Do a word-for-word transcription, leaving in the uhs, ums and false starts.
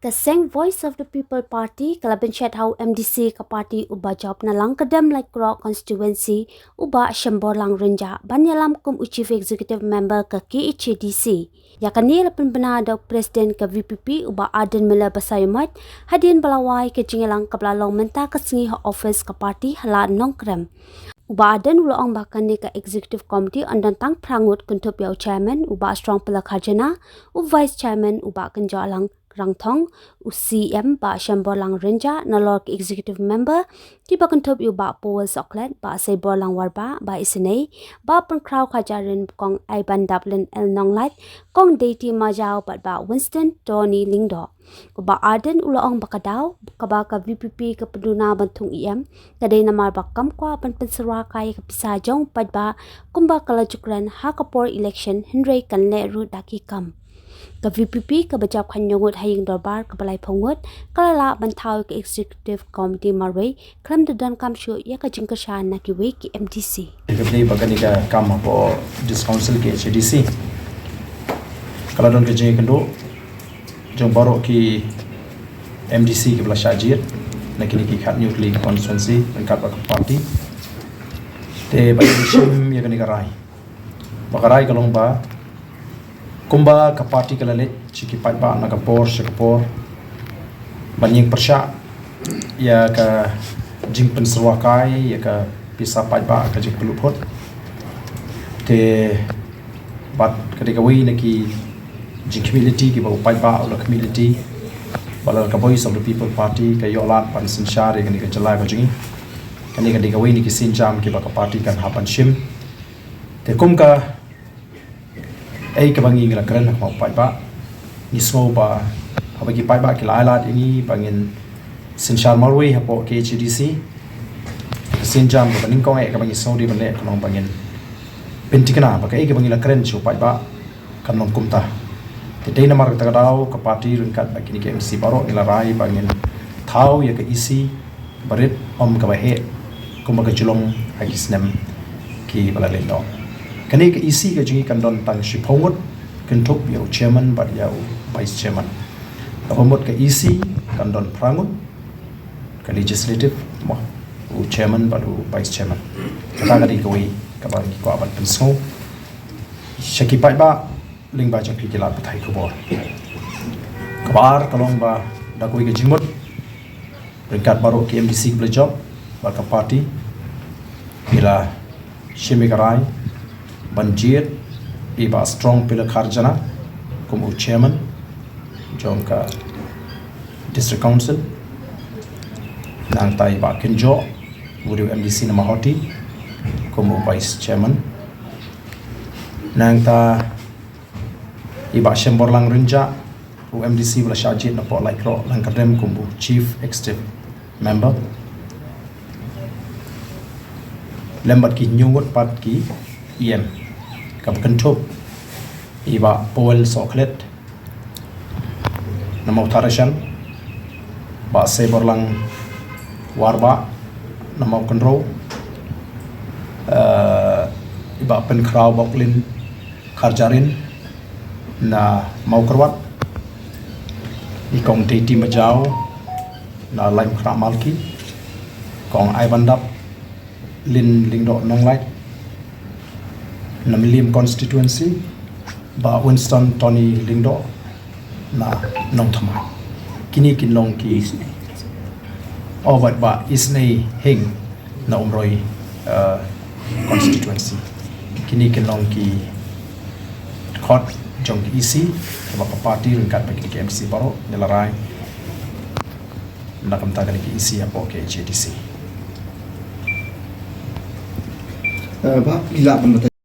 Ka seng Voice of the People Party ka la bynshet ha u M D C ka party uba jop na Langkyrdem Laitkroh constituency, u Bah Shemborlang Rynjah, ban ïalam kum u Chief Executive Member ka K H A D C. Ïa kane la pynbna da u President ka V P P, u Bah Ardent Miller Basaiawmoit, hadien ba la wai ka jingïalang kaba la long mynta ka sngi ha office ka party ha Lad Nongkrem. U Bah Ardent u la ong ba kane ka Executive Committee yn don tang phra ngut, kynthup ïa u Chairman, u Bah Strong Pela Kharjana, u Vice Chairman, u Bah Kynjohlang Rangthong, u C M Bah Shemborlang Rynjah, nalor ki Executive Member kiba kynthup ïa u Bah Powell Sohkhlet, Bah Seiborlang Warbah, Bah Isynei, Bah Pynkhraw Kharjarin, Kong Aibandaplin L Nonglait, Kong Deiti Majaw bad Bah Winston Tony Lyngdoh. U Bah Ardent u la ong ba ka daw kaba ka V P P ka pynduna ban thung E M ka dei namar ba kam kwah ban pynsyrwa kai ka pisa jong u paidbah kumba ka la ju kren ha ka por election, hynrei kan leh ruh da ki kam. Ka V P P kaba jop khathynñiew ngut ha ïing dorbar kaba laiphew ngut ka la lah ban thaw ïa ka Executive Committee marwei khlem da donkam shuh ïa ka jingkyrshan na kiwei ki M D C. Ka dei ba kane ka kam hapoh District Council K H A D C ka la don ka jingïakynduh jong baroh ki M D C kiba la shah jied na kine ki khathynñiew tylli ki constituency ryngkat bad ka party. Te ba ïa shim ïa kane ka rai, ba ka rai ka long ba kumba ka party ka la leit sha ki paidbah na ka por sha ka por ban ïeng pyrshah ïa ka jingpynsyrwa kai ïa ka pisa paidbah, ka jingpynlut phut. Te bad ka dei kawei na ki jingkhmih lynti kiba u paidbah u la khmih lynti ba lada ka Voice of the People Party ka ïoh lad ban synshar ïa kane ka jylla ka jong ngi, kane ka dei kawei na ki sienjam kiba ka party kan hap ban shim. Te kum kaei kaba ngi la kren ha khmat u paidbah, ngi sngew ba haba ki paidbah ki la ai lad ïa ngi ba ngin synshar marwei hapoh K H A D C, ka sienjam kaba nyngkong eh kaba ngi sngew dei ban leh ka long ba ngin pynthikna ba kaei kaba ngi la kren sha u paidbah kan long kumta. Te dei namar kata ka daw ka party ryngkat bad kine ki M D C baroh ngi la rai ba ngin thaw ïa ka E C barit, ym kaba heh kumba ka ju long ha ki snem kiba la leit noh. Kane ka E C ka jong ngi kan don tang shiphew ngut, kynthup ïa u Chairman bad ïa u Vice Chairman. Kaba mut ka E C kan don phra ngut, ka Legislative, mo, u Chairman bad u Vice Chairman. Kata ka dei kawei kaba ngi kwah ban pynsngew sha ki paidbah lyngba jong phi ki lad pathai khubor. Kaba ar ka long ba da kawei ka jingmut ryngkat baroh ki M D C kiba la jop bad ka party, ngi la shim ïa ka rai ban jied i Bah Strong Pela Kharjana kum u Chairman jong ka District Council, nangta i Bah Kynjoh, u dei u M D C na Mawhati, kum u Vice Chairman, nangta i Bah Shemborlang Rynjah, u M D C ba la shah jied na Port Laitkroh Langkyrdem, kum u Chief Executive Member, lem bad ki hynñiew ngut pat ki E M, kaba kynthup i Bah Powell Sohkhlet na Mawthadraishan, Bah Seiborlang Warbah na Mawkynrew, eh, i Bah Pynkhraw Boklin Kharjarin na Mawkyrwat, i Kong Deiti Majaw na Laitumkhrah Malki, Kong Aibandaplin Lyngdoh Nonglait na Mylliem constituency, Bah Winston Tony Lyngdoh na Nongthymmai. Kine kin long ki, oh, bad Bah Isynei Hing na Umroi, eh, constituency. Kine kin long ki dkhot jong ki E C kaba ka party ryngkat bad ki M D C baroh ngi la rai na ka bynta kane ka E C hapoh K H A D C. Eh, Bah, phi lah ban batai.